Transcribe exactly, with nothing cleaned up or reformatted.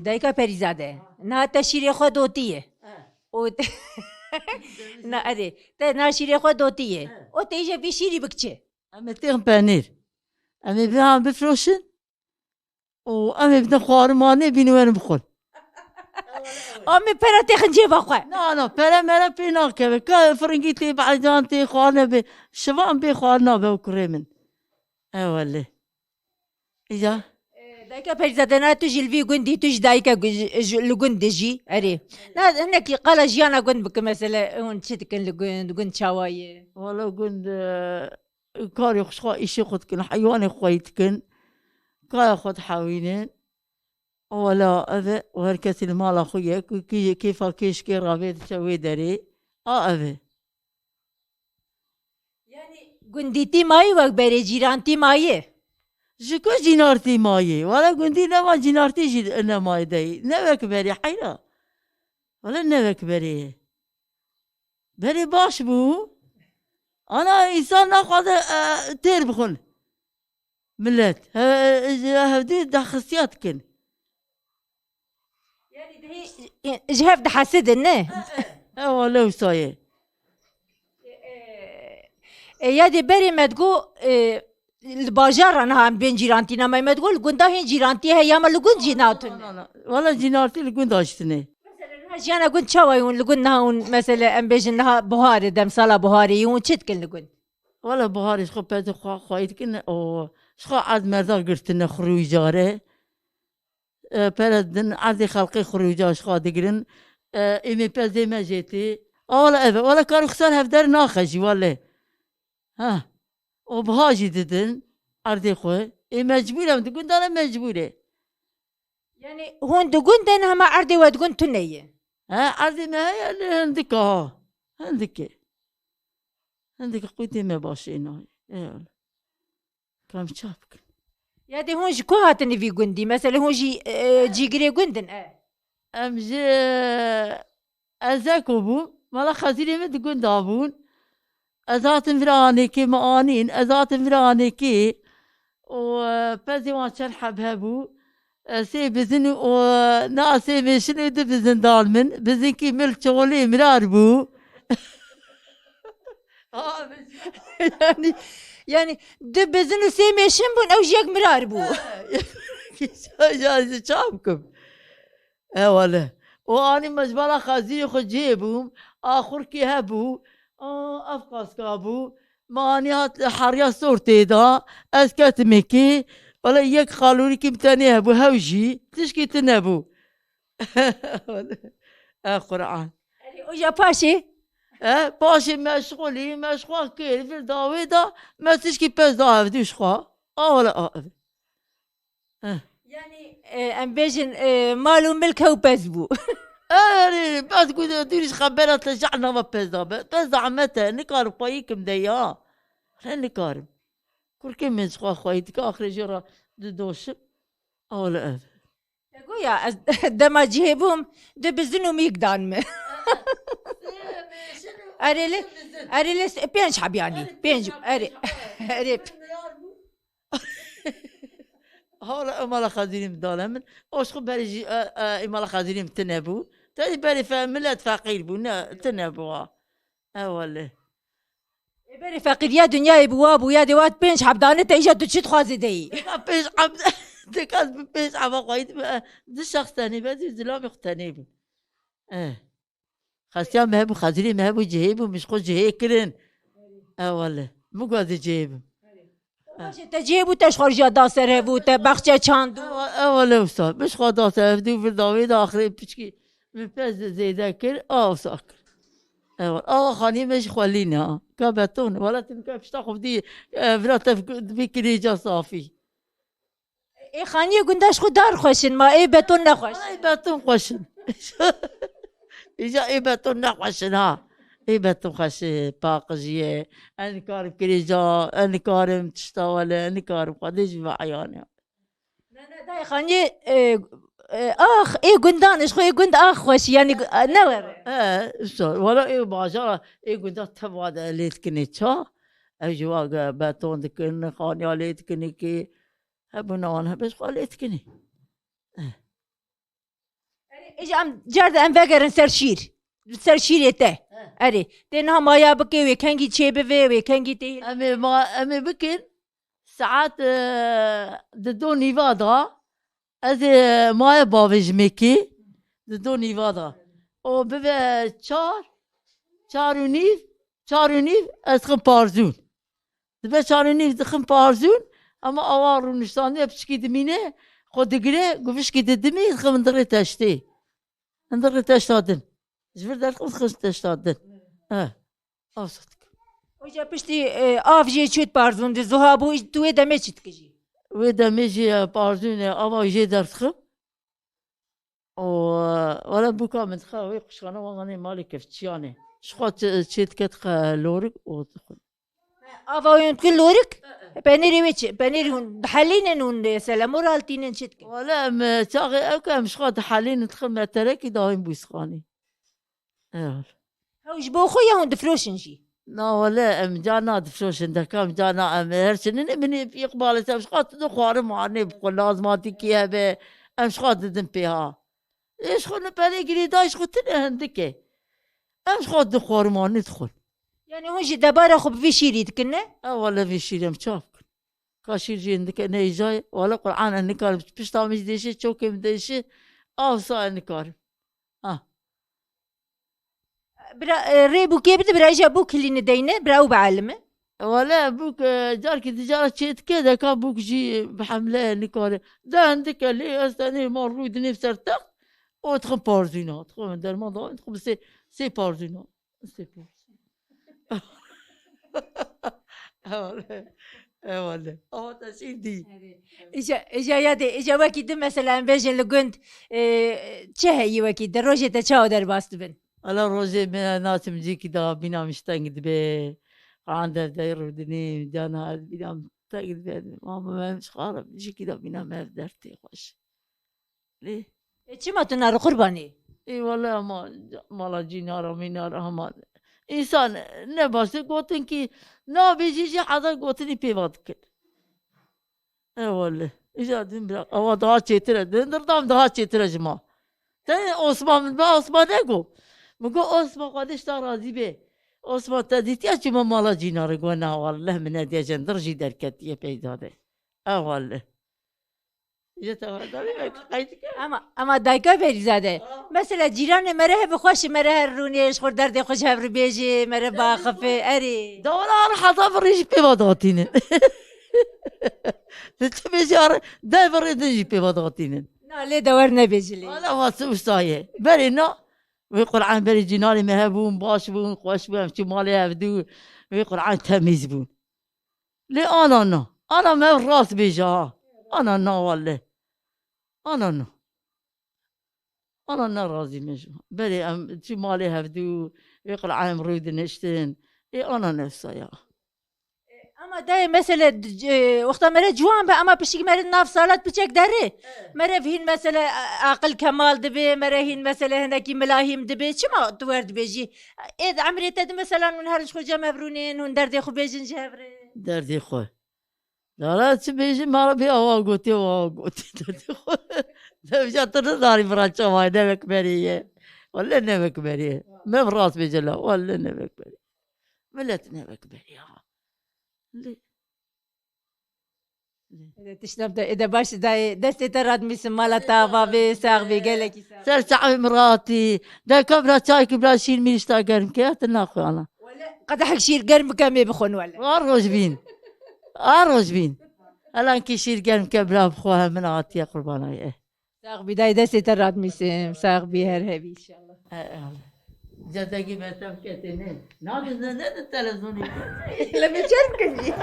Dayika Perîzade, niha te şîrê xwe dotiye. Û te- na erê, te niha şîrê xwe dotiye. Û te îje vî şîrî bikçe. Em ê têxin penîr. Em ê bihan bifroşin. Û em ê bidin xwarimanê bînin werin bixwin. Em ê pere têxin cêba xwe. Na, na, pere mere pê nakeve. Ka firingî tê, behcan tê, xwarine bê. Şivan bê xwarina be û kurê min. Ewele. Ya. E, dayika Perîzade, na tu jî li vî gundî, tu jî dayike gu-, ji, ji, li gund dijî, erê. Na, hinekî qala jiyana gund bike, mesele, hûn çi dikin li gund, gund çawa ye? Wala gund, e, karê xwe ji xwe, îşê xwe dikin, heywanê xwe yî dikin, kaya xwe dihewînin. Wala ev e, û her kesî li mala xwe ye, ku kî-, kêfa kêşkê ravê diçe wê derê. A ev e. Yanî gundîtî mayî wek berê cîrantî mayî? Ji ku cînartî mayî? Wala gundî nema, cînartî jî nemayê deyî. Ne wek berê heyra. Wala ne wek berê ye. Berê baş bû. Ana însan naxwaze, e, têr bixwin. Millet. He, e, e, hevdî daxistiya dikin. Yanî dihê, e, ji hev dihesidin, ne? Ewa, lewsa ye. E, e, ya dê berê me digo, e, li bajar re niha em bên cîrantî, nema me digo li gunda hên cîrantî heye, ya me li gund jî natin. Na, na, na. Wala cînartî li gunda jî tune. Mesela niha jiyana gund çawa ye hûn li gund niha hûn, mesela em bêjin niha buharê, demsala buharê yî hûn çi dikin li gund? Wala buharê ji xwe pezê xwe xwayî dikin û ji xwe erd merda girtine xurû îcare. E, pere din erdê xelqê xurûca ji xwe digirin. E, êmê pezê me jê tê. A wala ev e. Wala kar û xisar hevder naxe jî wale. Ha. Û biha jî didin erdê xwe. Ê mecbûr em di gunda ne mecbûr e. Yanî hûn di gund de ne hema erdê we di gund tune ye? He, erdê me heye lê hindika ha. Hindike. Hindike qûtê me başê nayê. Ê wala. Kam çap bikin. Ya dê hûn ji ku hatin vî gundî? Mesela hûn jî, e, cîgirê gund in, e? Em ji, e, Ezeko bû. Mala Xezîrê min di gunda bûn. Ez hatim vira anêkê, min anîn. Ez hatim vira anêkê. Û, e, pezê wan çend heb hebû. E, sê bizin û, e, na sê mêşin û du bizin dan min. Bizinkî mil çolê mirar bû. Abi. Yani, yani du bizin û sê mêşin bûn, ew jî yek mirar bû. Ya, ya, çav kim. E, wale. O anî me ji bala xezîrê xwe cihê bûm, a xurkê hebû, a ev qaska bû, me anî hat heriya sor tê da, ez ketimê kê, wale yek xalûrikî bi tenê hebû, hew jî, tişkî tune bû. E, Qur'an. Erê, o ya paşê? E, paşê meşxulî, meşxwa kir, vir dawê da, me tişkî pez da hevdû ji xwe. A wele a ev. Heh. Yani, e, em bêjin, e, mal û milk hew pez bû. Erê, bes ku dûrî ji xebera te ji nava pez da be. Pez da eme te, nikarim xweyî kim de ya. Ne nikarim. Kurkê min ji xwe xweyî dike, axirê jê re didoşim. A wele ev. Te got ya, ez dema cihê bûm, du bizin û mîk dan min. Erê lê, erê lê s-, pênc heb yanî. Pênc, erê, erê. Hala ew mala xezîrî min dane min. O ji xwe berê jî, e, e, ê mala xezîrî min tune bû. Te jî berê fe-, milet feqîr bû, ne, tune bû ha. E wele. Ê berê feqîriya dinyayê bi wa bû, ya dê wat pênc heb dane te îja tu çi dixwazî deyî? Dika pênc heb, dika ez bi pênc heba xweyî dibe, du şexs tenê be, ez û zilamê xwe tenê bûm. Eh. Xestiya me hebû, xezirê me hebû, cihê bû, min ji xwe cihê kirin. E wele. Min got ez ê cihê bim. Baş e, te cihê bû, te ji xwe rijiya da ser hev û te baxçe çand û. Ewa, ewa lewsa. Min ji xwe da ser hev dû vir dawê da axirê piçkî min pez zêde kir, a wisa kir. Ewa, awa xaniyê me jî xwelî ne ha. Ka beton, wela tu nika pişta xwe dî, e, vira te dibî kirê ca safî. Ê xaniyê gunda ji xwe dar xweş in, ma ê beton ne xweş? Ê beton xweş in. Îja ê beton ne xweş in ha. Ê beton xweş e, paqijî ye. Ez nikarim kirêja, ez nikarim tişta wele, ez nikarim xwedê jî ve eyanê. Ne, ne, dayê xaniyê, e, e, ax, ê gundan, ji xwe ê gund ax xweş, yanî, e, ne were. E, so, wala ê bajara, ê gunda teva de lê dikinê ça? Ev jî wa ge-, beton dikin, xaniya lê dikinê kê. Hebûna wan hebe ji xwe lê dikinê. Eh. Êja em car de em vegerin ser şîr. Li ser şîrê te. Erê. Tê niha maya bike wê kengî çê bivê, wê kengî tê. Em ê ma-, em ê bikin saet, e, di do nîva da. Ez ê maye bavêjimê kî. Di do nîva da. O bibe çar, çar û nîv, çar û nîv ez xim parzûn. Dibe çar û nîv dixin parzûn, ema awa rûniştandiye piçikî dimîne, xwe digire, guvişkî didimî, dixin min dirê teştê. Min dirê teşta din. Ji vir derxim dixin teşta din. Eh, ew sot. Hoca piştî, e, av jê çût parzûn di zuha bû, tu wê demê çi dikijî? Wê demê jî, e, parzûn, e, ava jê derdixim. O, wele bûka min dixe wê quşxana wan anê malê kevçiyanê. Ji xwe çi-, çê dike dixe lorik û dixwin. Ava wê hûn dikin lorik? Penêrê wê çi? Penêrê hûn dihelînin, hûn, e, selemor haltînin, çi dikin? Wele em, e, çaxê ew ke em ji xwe dihelînin dixin meterekî dawîn bûsxanî. Ew. Ew ji bo xwe ya hûn difroşin jî? Na wele em carna difroşin deka, em carna em her çi nîne min ê îqbalê te em ji xwe tu dixwarin ma nê bi xwe lazmatîkî hebe em ji xwe didin pê ha. Ê ji xwe ne perê girêdayî ji xwe tune hindik e. Em ji xwe dixwarin ma nê dixwin. Yani hûn jî debara xwe bi vî şîrî dikin ne? Ew wele vî şîrî em çav bikin. Ka şîr jî hindik e ne îjayê. Wele Qur'an ez nikarim. Pişta min jî dêşe, çokê min dêşe. Awsa ez nikarim. Ah. Bira, e, rê bûkê bide, bira îja bûk hilîne deyne, bira ew bielime. Wele bûk, e, carkî di cara çê dike, deka bûk jî bi hemle nikare. De hindik e, lê ez tenê ma rû dinê ser text, û dixin parzûna. Dixin derman da, dixin bi sê, sê parzûna. Sê parzûna. Ewale. Ewale. Ama te şîr dî. Erê. Îja, îja ya dê, îja wekî din mesela em bêjin li gund, e, çi heyî wekî di rojê te çawa derbas dibin? Ala rojê me naçim cîkî da bîna min ji teng dibe. Qan derdeyê rûdinî, cana bîna min teng dibe. Ama me ji xwe re cîkî da bîna me ev derd tê xweş. Lê. E, çima tu nari qurbanî? Ê wele ama mala cînara mînara hema. Însan ne baş e gotin kî nabêjî jî heza gotinî pêva dikin. E wele. Îja din bira. Awa daha çêtir e. Din dirdam daha çêtir e ji ma. Te Osman min ba Osman ne go. Min go Osman xwedê ji te razî bê. Osman te dîtiya çima mala cînara go na wele min nediye jendir jî derketiye peyda de. E wele. Ji te werdane me qeyd ke. Ama, ama dayka Ferîzade. Ha. Mesela cîranê me re hebe xweş e, me re her rûnê, ji xwe derdê xwe ji hev re bêjê, me re biaxifê, erê. Dawala ar heta virê jî pê ve datînin. Li çi bêjî ar, deh virê din jî pê ve datînin. Na, lê de wer nebêjî lê. Wala wasa wisa ye. Berê na, wê Qur'an berê cînarê me hebûn, baş bûn, xweş bûn, em çû malê hevdû, wê Qur'an temîz bûn. Lê ana na. Ana me rast bêje ha. Ana na wele. Ana na. Ana ne razî me ji. Berê em çi malê hevdû, wê qil em rû diniştin. Ê ana ne saya. Ama dayê mesele, e, wexta me re ciwan be, ama pişik me re nav salat piçek derê. Evet. Me re hîn mesele, e, aqil kemal dibe, me re hîn mesele hinekî milahîm dibe. Çima tu wer dibêjî? Ê di emrê te di mesela hûn her ji xwe cem ev rûnên, hûn derdê xwe bêjin ji hev re. Derdê xwe. Dara çi bêjî, me re bê awa gotê, awa gotê derdê xwe. Devja tu nidarî vira çawa ye, ne wek berê ye. Wele ne wek berê ye. Me rast bêje la, wele ne wek berê. Milet ne wek berê ya. Lê. Ede tiştem te, ede baş dayê, destê te radmîsin, mala te ava bê, sax bê, gelekî sax. Ser çavê min rahatî. De ka bira çayekî bira şîr mîr işta germ ke, tu naxwe ana. Wele, qedehek şîr germ bike mê bixwin wele. Ar roj bîn. Ar roj bîn. Helankî şîr germ ke bira bixwe, min hatiye qurbana ye. Sax bî dayê, destê te radmîsim. Sax bî, her hebî inşallah. E, e. Cedegî me tev ketê ne. Na, ne, ne, ne, televizyonê. Le me çerm kecî.